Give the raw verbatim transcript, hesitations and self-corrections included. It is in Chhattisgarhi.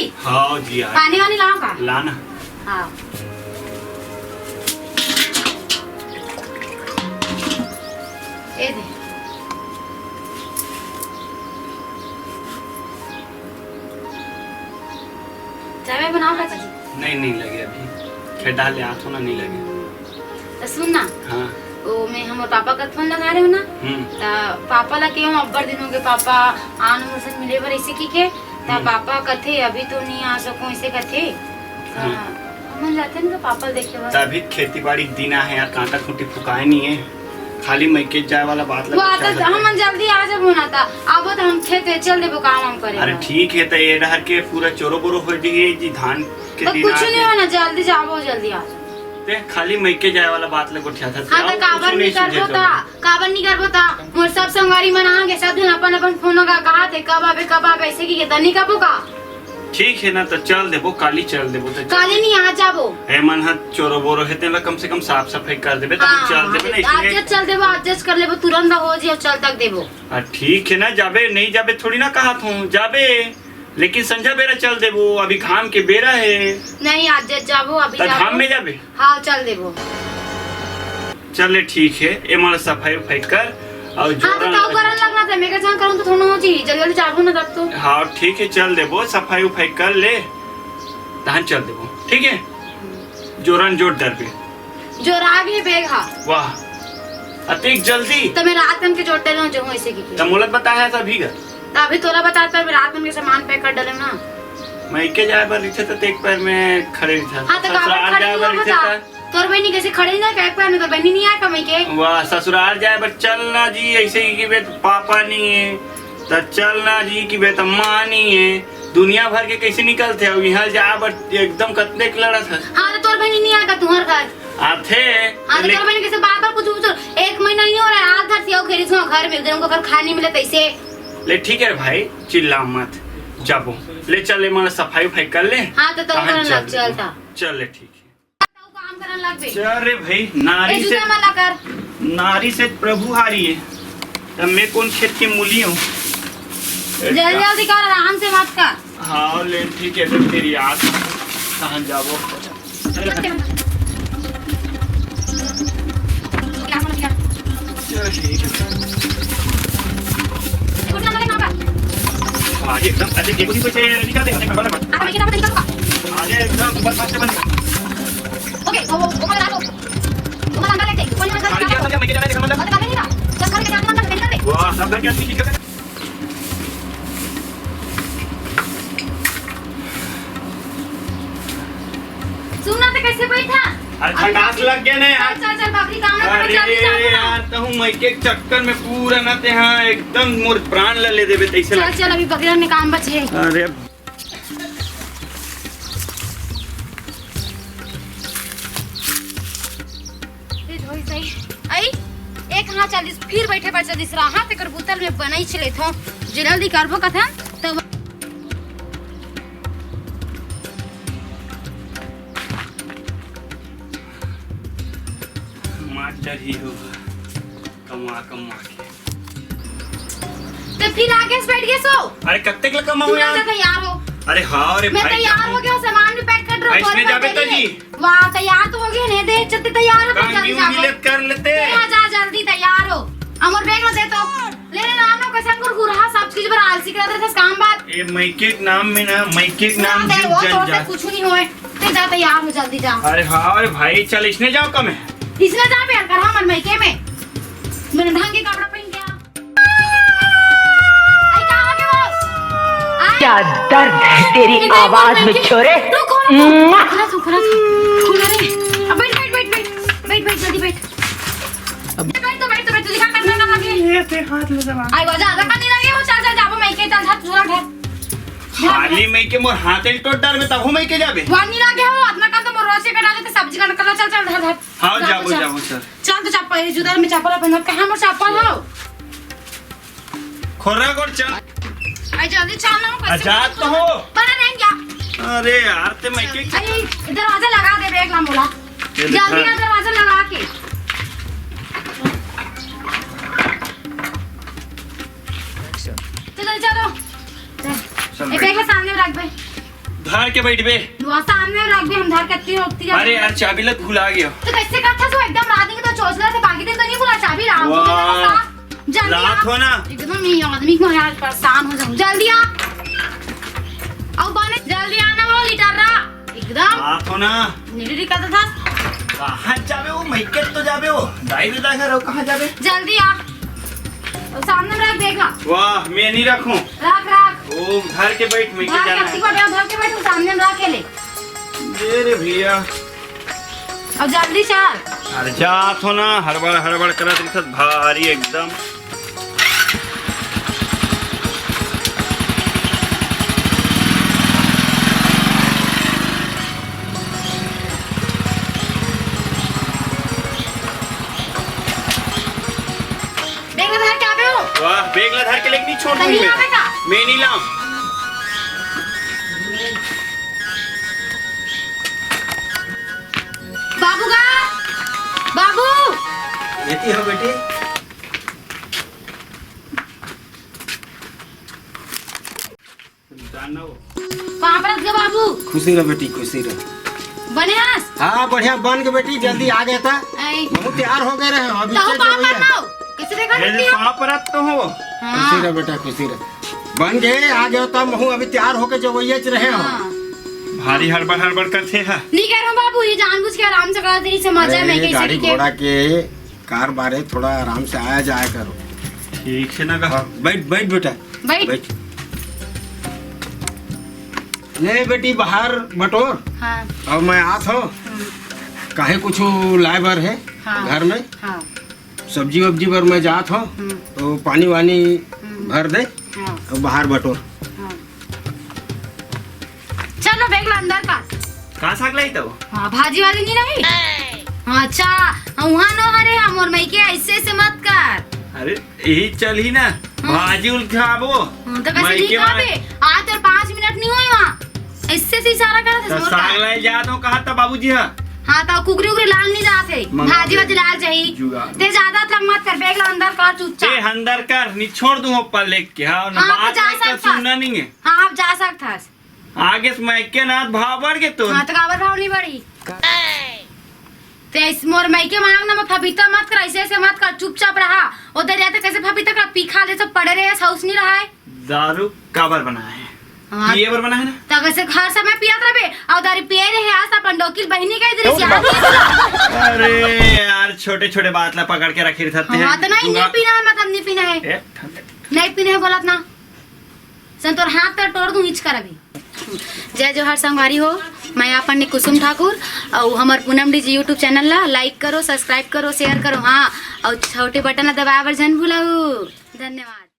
हाँ जी, आ पानी वानी लाओ का? लाना। हाँ। ए दे। चाय बनाओ का जी? नहीं, नहीं लगे अभी। खेत डाल ले, आथो ना, नहीं लगे। त सुन ना। हाँ। ओ, मैं हमर पापा का फोन लगा रहे हो ना। हम्म। त पापा ला केहू अब्बड़ दिन हो गए, पापा आन हमर से मिले बर ऐसे की के। त हम्म। पापा कथे, "अभी तो नहीं आ सको," ऐसे कथे। त हाँ। हमन जाते ना तो पापा देखे बर। तभी खेती बाड़ी के दिन आहे यार, कांटा खूंटी फुकाए नहीं है, खाली मइके जाए वाला बात वो लगे आता तो हमन जल्दी आ जाबो ना, त आबो त हम खेत चल देबो काम हम करे अरे बर। ठीक है, त ये डहर के पूरा चोरो बोरो हो जाइए जी, धान के तो दिन कुछ आके। नहीं होना, जल्दी जाबो, जल्दी आ जाओ। ते खाली मइके जाए वाला बात ले गोठियाथस। हाँ, त अउ काबर कुछु नहीं नहीं करबो सुझे त? तोला। काबर नहीं करबो त? मोर सब संगवारी मन आ गे, सब झन अपन अपन फोन लगा कहा थे, "कब आबे, कब आबे?" ऐसे की के त नहीं कबो का? ठीक है ना, त चल देबो, काली चल देबो, त चल काली देबो। नहीं, आ जाबो। ए मन ह चोरो बोरो हे, तेला कम से कम साफ सफाई कर देबे, त हम हाँ, चल देबे ना, आज इसलिए जज चल देबो, आज जज कर लेबो, तुरंत हो जियो, चल तक देबो। आ, ठीक है ना, जाबे, नहीं जाबे थोड़ी ना कहा थू, जाबे। लेकिन संझा बेरा चल देबो, अभी घाम के बेरा हे। नहीं, आज जब जाबो, अभी त जाबो। घाम में जाबे? हाँ, चल देबो। चल ले, ठीक है, ए माला सफाई उफाई कर। और हाँ, तो जोरन ताऊ लग- करन लगना था, मैं का जान करूँ तो थोड़ा हो जी, जल्दी जल्दी जाबो ना तब तो। हाँ, ठीक है, चल देबो, सफाई उफाई कर ले, तहन चल देबो, ठीक है? जोरन जोर डरबे। जोर आ गए बेग हा। वाह, अतेक जल्दी? त मैं रात कन के जोर डरे जो हूँ ऐसे की। त मोला बताया था अभी का? त अभी तोला बता, पर रात में के सामान पैक कर डाले ना। मइके जाए बर रहिथे त एक पैर में खड़े रहिथे। हाँ, त ससुराल काबर खड़े जाए नहीं बर हो रहिथे बता? त तोर बहिनी कैसे खड़े नहीं जाए एक पैर में? तोर बहिनी नहीं आए का मइके? वाह, ससुराल जाए बर चल ना जी, ऐसे ही कि बे त पापा नहीं है, त चल ना जी कि बे त माँ नहीं है। दुनिया भर के कैसे निकलथे? अउ यहाँ जाए बर एकदम कतने के लड़त हस। हाँ, त तोर बहिनी नहीं आए का तुम्हार घर? आथे। हाँ, तो ले- तोर बहिनी कैसे बार-बार कुछ पूछो? एक महीना नहीं हो रहा है, हाथ धर से आओ घेरी सो घर में, उधर उनको घर खाने मिले तैसे। ले, ठीक है रे भाई, चिल्ला मत, जाबो। ले चल, ले, माला सफाई उफाई कर ले। हाँ, तो तू तहन करन चल लग, देबो। चल ता। चल ले, ठीक है। तू काम करन लग बे। चल रे भाई, नारी ए, से, जूता मला कर। नारी से प्रभु हारी है। तब मैं कौन खेत के मूली हूँ? जल्दी जल्दी कर, आराम से मत कर। हाँ, ले, ठीक है, फिर तेरी आस। कहाँ जाबो? चल, ठीक है। आज एकदम, अरे, देखो, कोई से निकल दे, निकल दे। आज एकदम सुपर फास्ट बन। ओके, वो, वो, वो बना दो। वो बना लेते, कोई ना, गाड़ी क्या समझा, मैं क्या जाना है, मतलब? बता नहीं ना। चल, घर के साथ अंदर निकल दे। वाह, सब घर क्या ठीक है? सुन ना, ते कैसे बैठा? अरे, अभी थकास लग गया ना यार। चल, चल, चल, बाबरी काम ना करे, अरे जल्दी जाओ ना। यार, तो हूँ मइके के चक्कर में पूरा ना ते हाँ, एकदम मोर प्राण ला ले देबे, तैसे चल, लग चल, अभी बगल में काम बचे। अरे। ए धोई सही। आई, एक हाथ चालीस, फिर बैठे पर चालीस रहा, तेकर बोतल में बनाई छे लेथो। जे जल्दी करबो कथन, तो मास्टर ही हो, कमा, कमा के। ते फिर आगे से बैठ गए सो। अरे, कब तक लगा तू मम्मी ना यार? जा तैयार हो। अरे हाँ, अरे मैं भाई तैयार साहब। हो गया, सामान भी पैक कर रहा हूँ, ऐसने घर जाबे बैठ तो गए। जी। वाह, तैयार तो हो गए ने, दे, चलते तैयार हो, काम जल्दी भी जाबो। उंगली कर लेते। ए, आ जा, जल्दी तैयार हो। अमर बैग में दे तो। ले ले, नाम ना कैसन गुरगुरा, सब चीज पर आलसी कर देते, काम बात। ए, मइके के नाम में ना, मइके के ना नाम दे, से वो जन तोर से जा। कुछ नहीं होए। ते जा, तैयार हो, जल्दी जा। अरे हाँ, अरे भाई, चल, इसने जाओ कम है। इसने जा, प्यार कर, हाँ, मन मइके में। मैंने ढंग के कपड़ा पहन के आ। आई, का हो गया वो? आई। क्या दर्द है तेरी आवाज में, छोरे। रुक, रुक, रुक। मुआ। खुला था, खुला था। खुला रे। अब बैठ, बैठ, बैठ, बैठ। बैठ, बैठ, जल्दी बैठ। अब बैठ तो, बैठ तो, बैठ तो, दिखा, करना ना लगे। ये ते हाथ ले दबा। आई, वजह ज्यादा करने लगे हो, चल, चल, जाबो, मइके, चल, चल, चल, चल। खाली मइके मोर हाथ एक टोट डाल में तब हूँ मइके जाबे। वहाँ नहीं लगे हो, अपना काम तो मोर रोज के कटा लेते, सब्जी का निकलना, चल, चल, धर, धर। हाँ, जा, जाबो, जा। जाबो, चल। चल तो चप्पल, ये जूता में चप्पल पहन, कहाँ मोर चप्पल हो? खोरा गोड़ चल। आई जल्दी चल ना, आ, कैसे जा तो हो। बना नहीं क्या? अरे यार, ते मइके अरे, दरवाजा लगा दे, बैग ला मोला। ये जल्दी दिखा। ना, दरवाजा लगा के। चलो, चलो। चल ए, भाई। बैग ला सामने रख भाई। धर के बइठबे। लो, सामने रख दे, हम धर के अत्ती ओक्ती जाबो। अरे यार, चाबी ला भुला गेंव। त कइसे करथस वो? एकदम रात के तो चोचला से बाकी दिन तो नइ भुला चाबी ला। वाह। जल्दी आ। रात हो ना। एकदम ये आदमी को यार परेशान हो जाऊं। जल्दी आ। अउ बने, जल्दी आ ना वो लिटर रा। एकदम। रात हो ना। निरी निकलता था। कहाँ जाबे वो? मइके तो जाबे वो। दाई ददा घर हो, कहाँ जाबे? जल्दी आ। अउ सामने रख देगा। वाह, मैं नइ रखूं। रख, रख। ओ, धर के बइठ, मइके धर जाना के है। धर के बइठ, सामने रख के ले। दे रे भइया। अउ जल्दी चल। अरे जात हो ना, हड़बड़ हड़बड़ करत रहिथस भारी एकदम। बेग ला धर के आबे हो? वाह, बेग ला धर के लेके नइ छोड़ दूं मैं। मैं नइ लाऊं। बाबू गा, बाबू। एती हो बेटी। पाँव परत गा बाबू। खुशी रह बेटी, खुशी रह। बने हस? हाँ, बढ़िया बन के बेटी, जल्दी आ गया था। आई। बहुत तैयार हो गए रहे हो, अभी तहु चल पाँव जाओ परत भैया। हो। कइसे देखा ए, बेटी? पाँव परत तो हो। हाँ। खुशी रह बेटा, खुशी रह। बन गए, आ गए हो तब महू अभी तैयार होके जवइया च रहे हो। हाँ। भारी हड़बड़ हड़बड़ करथे हा। नइ कर रहा बाबू, ये जानबूझ के आराम से करत रहिस, मजा में अरे, कइसे गाड़ी घोड़ा के कार बारे थोड़ा आराम से आया जाया करो। ठीक से ना कहा। हाँ, बइठ, बइठ बेटा। बइठ। बइठ। ले बेटी, बाहर बटोर। हाँ। अउ मैं आत हों। हम्म। काहे कुछ लाए बर हे हाँ। घर में? हाँ। सब्जी वब्जी बर मैं जात हों। हम्म। तो पानी वानी हम्म। भर दे। हाँ। अउ बाहर बटोर। हाँ। चलो, बेग ला अंदर कर। का साग लाई तो? हाँ, भाजी वाली नइ रही? हाँ, अच्छा, उहाँ नो हरे, हम मोर मइके अइसे अइसे मत कर। अरे, यही चलही ना, हाँ। भाजी उल खाबो। हाँ, त कइसे नइ खाबे? आज तोर पाँच मिनट नइ होय वहाँ। अइसे अइसे इशारा करत हस त मोर साग का। लाई जात हों, कहा त बाबूजी हा। हाँ, त कुकरी उकरी लान नइ जात हे। मंगा भाजी दे। वाजी लान जाही। जुगाड़। ते जादा तंग मत कर, बेग ला अंदर कर चुपचाप। ते अंदर कर, नइ छोड़ दूं ऊपर लेके, हाँ, ना हाँ, बात जा नहीं कर, सकथस। सुनना नइ हे। हाँ, अब जा सकथस। आगे से मइके ना भाव बढ़ गे तोर। हाँ, त काबर भाव नइ बढ़ही? ते अइसे मोर मइके मांग ना, मैं फफीता मत कर, अइसे अइसे मत कर, चुपचाप रहा। ओ दरिया ते कइसे फफीता कर, पी खा ले, सब पड़े रहे, सौस नइ रहा है। दारू काबर बना है? हाँ। पिए बर बना है ना? त कइसे हर समय पियत रहबे, अउ दारू पिए रहे, आज त अपन डोकिल बहिनी कह दे रही। अरे यार, छोटे छोटे बात ला पकड़ के रखे रहते हैं। हाँ, त नहीं, नइ पीना है, मतलब नइ पीना है। ए, ठंडे। नइ पीना है बोलत ना। सन तोर हाथ पैर टोर दूं, हिच कर अभी। जय जोहार संगवारी हो, मैं अपन ने कुसुम ठाकुर, अउ हमर पूनम डीजी YouTube चैनल ला like करो, subscribe करो, share करो, हाँ, अउ छोटे बटन ला दबाए बर झन भुलाहू। धन्यवाद।